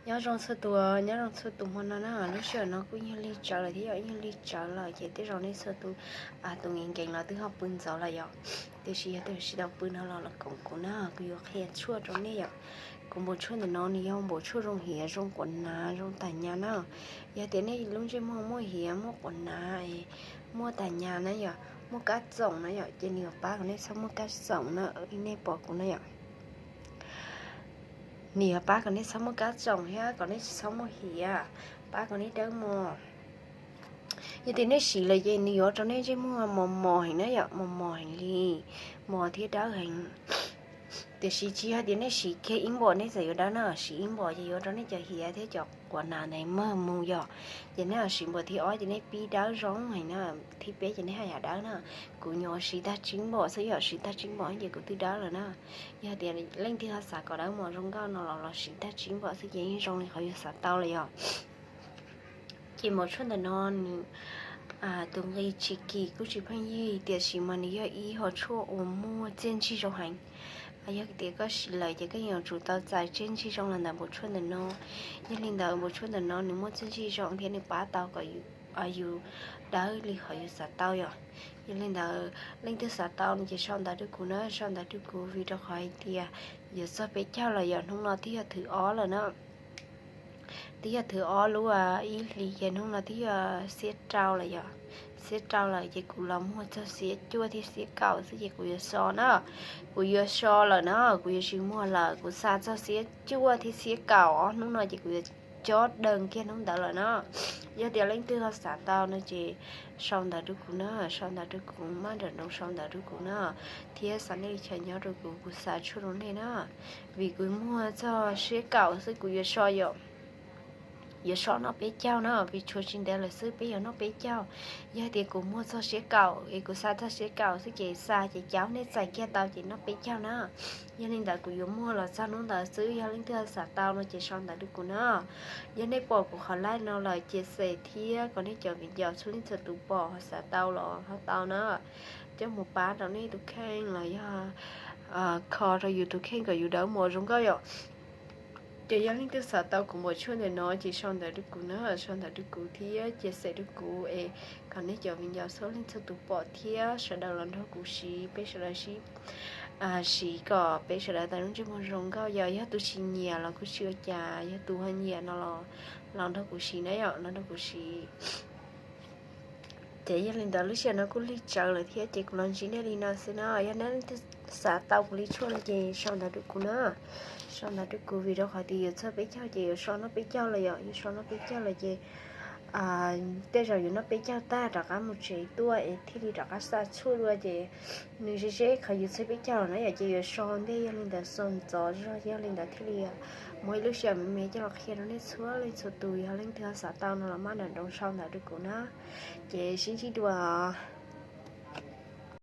Nyob zoo txhua tus, nyob zoo txhua tus hmo no na, lub sij hawm no kuj yog lig tsawv lawm thiab yom, yog lig tsawv lawm ces tej zaum nej txhua tus tus nkees nkees los twb ho pw ntxov lawm yom. Tiam sis yog tus tsis tau pw no los los koom kuv na, kuv yuav qhia tshuaj rau nej yom. Kuv npau tshuaj ntawm no nws yog npau tshuaj zoo hiav, zoo quav nav, zoo tag nyas na. Yog tias nej lub ntsej muag muaj hiav, muaj quav nav, muaj tag nyas na yom, muaj kab txoom na yom, ces nws yuav pab kom nej txhob muaj kab txoom na, li nej pom kuv na yom. Nws yuav pab kom nej txhob muaj kab txoom thiab kom nej tsis txhob muaj hiav, pab kom nej dawb mos. Yog tias nej siv lawm ces nws yuav ua rau nej ntsej muag mos mos heev na yom, mos mos heev li, mos thiab dawb heev. Tiam sis tsis yog tias nej siv kiag ib npaum nej txawm yuav dawb na, siv ib npaum ces yuav ua rau nej cov hiav thiab cov quav nav ntawd mag mus yom. Ces nej ho siv npaum thib ob ces nej pib dawb zoo heev na, thib peb ces nej haj yam dawb na. Kuv nyuam qhuav siv tag tsib npaum xwb yom, siv tag tsib npaum ces kuv twb dawb lawm na. Yog tias leej twg ho xav kom dawb mos zoo nkauj no los los siv tag tsib npaum xwb ces yeej zoo li qhov yus xav tau lawm yom. Ces npau tshuaj ntawm no nws tus nqi tsis kim kuj tsis pheej yig, tiam sis mas nws yog ib hom tshuaj uas muaj txiaj ntsig zoo heev. Yog tias koj siv lawm ces koj yuav tsum tau txais txiaj ntsig zoo los ntawm npau tshuaj ntawm no. Yog li ntawd npau tshuaj ntawm no nws muaj txiaj ntsig zoo thiab nws pab tau kom yus dawb li qhov yus xav tau yom. Yog li ntawd leej twg xav tau no ces sau ntawv rau kuv na, sau ntawv rau kuv vim rau qhov hais tias yuav txog peb caug lawm yom, hnub no twb yog thwv ob lawm na. Twb yog thwv ob lub ib hlis ces hnub no twb yog xiab rau lawm yom. Xiab rau lawm ces kuv los muag txog xiab cuaj thiab xiab kaum xwb ces kuv yuav so na. Kuv yuav so lawm na, kuv yuav tsis muag lawm, kuv xa txog xiab cuaj thiab xiab kaum ob hnub no ces kuv yuav cob dees kiag hnub ntawd lawm na. Yog tias leej twg ho xav tau no ces sau ntawv rau kuv na, sau ntawv rau kuv, maj nram nroos sau ntawv rau kuv na, thiab xa nej li chaw nyob rau kuv, kuv xa tshuaj rau nej na. Vim kuv muag txog xiab kaum xwb kuv yuav so yom. Yuav so noj peb caug na, vim tshuav tsis ntev lawm xwb peb yuav noj peb caug. Yog tias kuv muag txog xiab kaum es kuv xa txog xiab kaum xwb ces xa ces caum nej txais kiag tau ces noj peb caug na. Yog li ntawd kuv yuav muag los txog hnub ntawd xwb, yog leej twg xav tau no ces sau ntawv rau kuv na. Yog nej pom kuv qhov live no lawm cia xem thiab kom nej cov viv ncaus txhua leej txhua tus pom ho xav tau los ho tau na. Coj mus pab rau nej tus kheej los yog kho rau yus tus kheej kom yus dawb mos zoo nkauj yom. Ces yog leej twg xav tau kuv npau tshuaj ntawm no ces sau ntawv rau kuv na, sau ntawv rau kuv thiab cia xem rau kuv es kom nej cov viv ncaus txhua leej txhua tus pom thiab sawv daws los nrog kuv siv, peb sawv daws sib siv kom peb sawv daws tau lub ntsej muag zoo nkauj. Yog, yog tus tsis nyiam los kuj tsis ua cas, yog tus ho nyiam no los los nrog kuv siv na yom, los nrog kuv siv. Ces yog li ntawd lub sij hawm no kuj lig tsawv lawm thiab ces kuv los ntsib nej li no xwb na. Yog nej leej twg xav tau kuv li tshuaj no ces sau ntawv rau kuv na. Sau ntawv rau kuv vim rau qhov tias yuav txog peb caug ces yuav so noj peb caug lawm yom, yuav so noj peb caug lawm ces tej zaum yuav noj peb caug tag rov qab mus tsev tuaj es thiaj li rov qab xa tshuaj dua ces nws ze ze qhov yuav txog peb caug lawm na yom, ces yuav so ntej, yog li ntawd so ntxov zog, yog li ntawd thiaj li muaj ib lub sij hawm me me coj los qhia rau nej txhua leej txhua tus. Yog leej twg xav tau no los maj nram nroos sau ntawv rau kuv na. Ces sib ntsib dua.